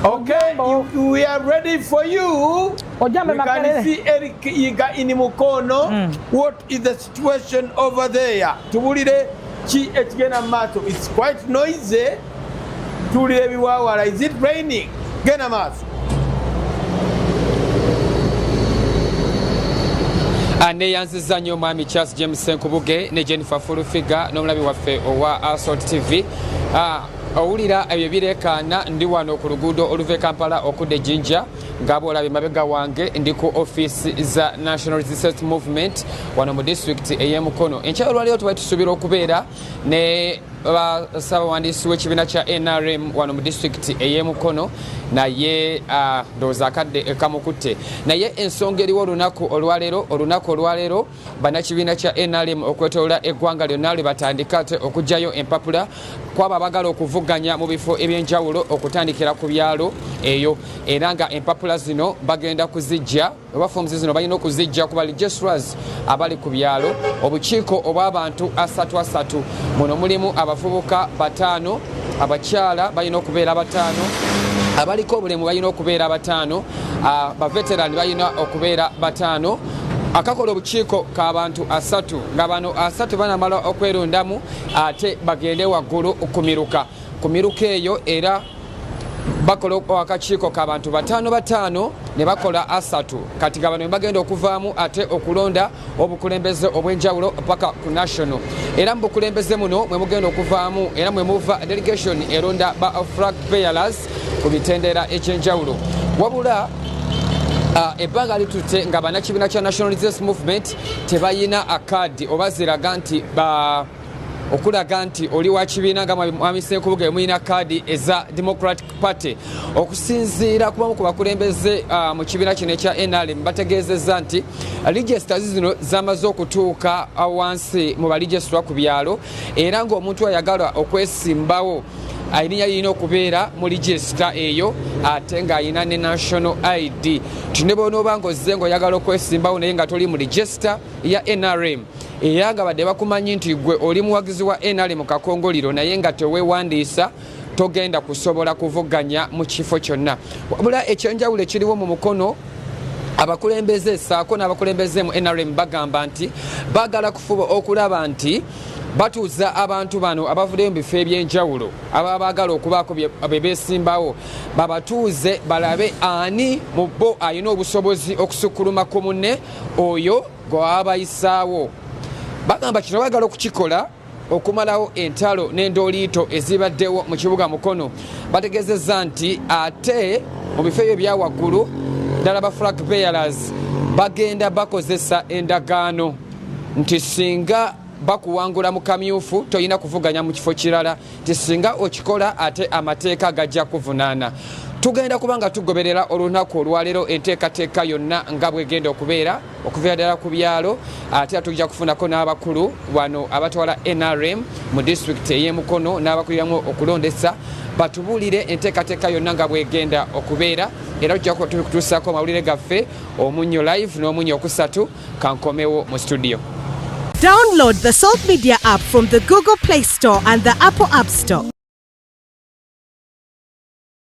Okay, we are ready for you. Ojambe We can Makerere. see Eric Yiga in Mukono. What is the situation over there? Tubulire ki ekigenda mu maaso. It's quite noisy. Tuwulira ebiwaawala. Is it raining? Genda maaso. Neyanziza nnyo Mwami Charles James Senkubuge ne Jennifer Fulufiga n'omulabi waffe owa Asalt TV. Owulira ebyo bireekaana. Ndi wano ku luguudo oluva e Kampala okudda e Jinja, nga bwolaba emabega wange ndi ku ofiisi za National Resistance Movement wano mu disitulikiti ey'Emukono. Enkya olwaleero tubali tusuubira okubeera ne ssabawandiisi w'ekibiina kya NRM wano mu disitulikiti ey'Emukono, naye ndowooza akadde kamukutte. Naye ensonga eriwo olunaku olwaleero, bannakibiina kya NRM okwetolola eggwanga lyonna lwe batandika ate okuggyayo empapula kwabo abagala okuvuganya mu bifo ebyenjawulo okutandikira ku byalo eyo, era nga empapula zino bagenda kuzijja oba forms zino balina okuzijja ku ba registrars abali ku byalo, obukiiko obw'abantu asatu asatu. Muno mulimu abavubuka bataano, abakyala balina okubeera bataano, abaliko obulemu balina okubeera bataano, baveteran balina okubeera bataano, akakola obukiiko k'abantu asatu, nga bano asatu banamala okwerundamu ate bagende waggulu ku miruka. Ku miruka eyo era bakola akakiiko k'abantu bataano bataano ne bakola asatu. Kati nga bano bagenda okuvaamu ate okulonda obukulembeze obw'enjawulo paka ku national. Era mu bukulembeze muno mwe mugenda okuvaamu era mwe muva delegation eronda ba flag bearers ku mitendera egy'enjawulo. Wabula ebbanga litutte nga bannakibiina kya National Resistance Movement tebayina akaadi oba ziraga nti ba okulaga nti oli wa kibiina. Nga Mwami Senkubuge, mulina kaadi eza Democratic Party. Okusinziira kubamu ku bakulembeze mu kibiina kino ekya NRM, bategeezezza nti registers zino zamaze okutuuka wansi mu baregistrar ku byalo, era ng'omuntu ayagala okwesimbawo erinnya lirina okubeera mu register eyo ate ng'alina ne national ID. Nti ne bwonooba ng'ozze ng'oyagala okwesimbawo naye nga toli mu register ya NRM, era nga badde bakumanyi nti gwe oli muwagizi wa NRM kakongoliro, naye nga teweewandiisa, togenda kusobola kuvuganya mu kifo kyonna. Wabula ekyenjawulo ekiriwo mu Mukono, abakulembeze saako n'abakulembeze mu NRM bagamba nti baagala kufuba okulaba nti batuuza abantu bano abavuddeyo mu bifo ebyenjawulo ababa baagala okubaako bye beesimbawo, babatuuze balabe ani mu bo alina obusobozi okusukkuluma ku munne oyo gwe baba bayisaawo. Bagamba kino baagala okukikola okumalawo entalo n'endooliito ezibaddewo mu kibuga Mukono. Bategeezezza nti ate mu bifo ebyo ebya waggulu ddala ba flag bearers bagenda bakozesa endagaano nti singa bakuwangula mu kamyufu tolina kuvuganya mu kifo kirala, nti singa okikola ate amateeka gajja kuvunaana. Tugenda kuba nga tugoberera olunaku olwaleero enteekateeka yonna nga bwegenda okubeera okuviira ddala ku byalo, ate tujja kufunako n'abakulu wano abatwala NRM mu disitulikiti ey'Emukono n'abakuliramu okulondesa batubuulire enteekateeka yonna nga bwegenda okubeera. Era tujja kuba tubikutuusaako amawulire gaffe Omunnyo Live n'Omunnyo Okusatu. Kankomewo mu studio. Download the Salt Media app from the Google Play Store and the Apple App Store.